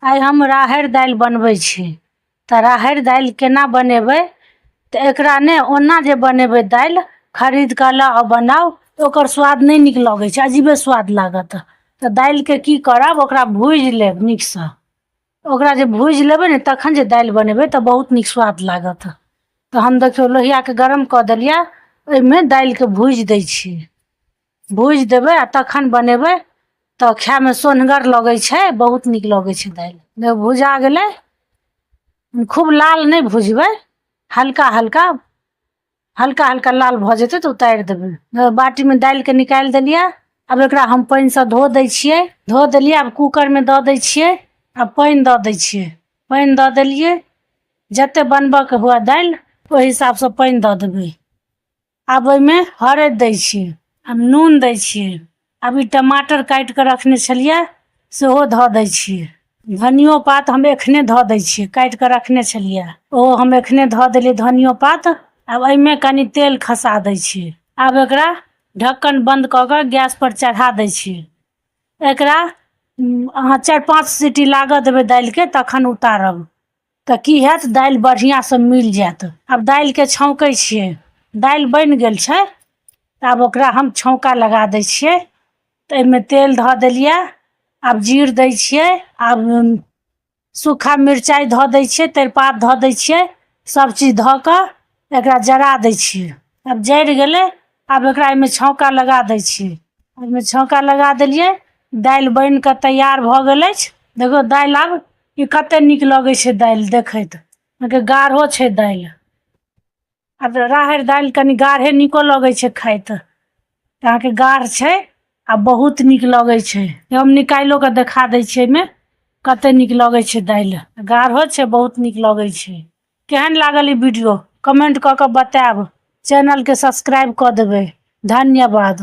आइ हम राहड़ि दालि बनबै छी तऽ राहड़ि दालि केना बनेबै तऽ एकरा ने ओना जे बनेबै दालि खरीद कऽ लाउ आ बनाउ तऽ ओकर स्वाद नहि नीक लगै छै, अजीबे स्वाद लागत। तऽ दालिके की करब, ओकरा भूजि लेब नीकसँ। ओकरा जे भूजि लेबै ने, तखन जे दालि बनेबै तऽ बहुत नीक स्वाद लागत। तऽ हम देखियौ, लोहियाके गरम कऽ देलियै, ओहिमे दालिके भूजि दै छियै। भूजि देबै आ तखन बनेबै तऽ खायमे सोन्हगर लगै छै, बहुत नीक लगै छै दालि। भुजा गेलै, खूब लाल नहि भुजबै, हल्का हल्का हल्का हल्का लाल भऽ जेतै तऽ उतारि देबै। बाटीमे दालिके निकालि देलियै। आब एकरा हम पानिसँ धो दै छियै। धो देलियै, आब कूकरमे दऽ दै छियै। आब पानि दऽ दै छियै। पानि दऽ देलियै, जतेक बनबऽके हुए दालि ओहि हिसाबसँ पानि दऽ देबै। आब ओहिमे हरदि दै छियै, आब नून दै छियै। आब ई टमाटर काटि कऽ रखने छलियै, सेहो धऽ दै छियै। धनियो पात हम एखने धऽ दै छियै, काटि कऽ रखने छलियै, ओहो हम एखने धऽ देलियै धनियो पात। आब एहिमे कनि तेल खसा दै छियै। आब एकरा ढक्कन बन्द कऽ कऽ गैसपर चढ़ा दै छियै। एकरा अहाँ 4-5 सीटी लागऽ देबै दालिके, तखन उतारब तऽ की हैत, दालि बढ़िआँसँ मिल जायत। आब दालिके छौँकै छियै। दालि बनि गेल छै तऽ आब ओकरा हम छौँका लगा दै छियै। तऽ एहिमे तेल धऽ देलियै, आब जीर दै छियै, आब सूखा मिरचाइ धऽ दै छियै, तेजपात धऽ दै छियै। सभचीज धऽ कऽ एकरा जरा दै छियै। आब जरि गेलै, आब एकरा एहिमे छौँका लगा दै छियै। एहिमे छौँका लगा देलियै, दालि बनि कऽ तैयार भऽ गेल अछि। देखियौ दालि आब ई कतेक नीक लगै छै दालि देखैत, अहाँके गाढ़ो छै दालि। आब राहड़ि दालि कनि गाढ़े नीको लगै छै खाइत, तऽ अहाँके गाढ़ छै आ बहुत नीक लगै छै। हम निकालिओ कऽ देखा दै छियै, एहिमे कतेक नीक लगै छै दालि, गाढ़ो छै, बहुत नीक लगै छै। केहन लागल ई वीडियो कमेंट कऽ कऽ बतायब, चैनलके सब्सक्राइब कऽ देबै। धन्यवाद।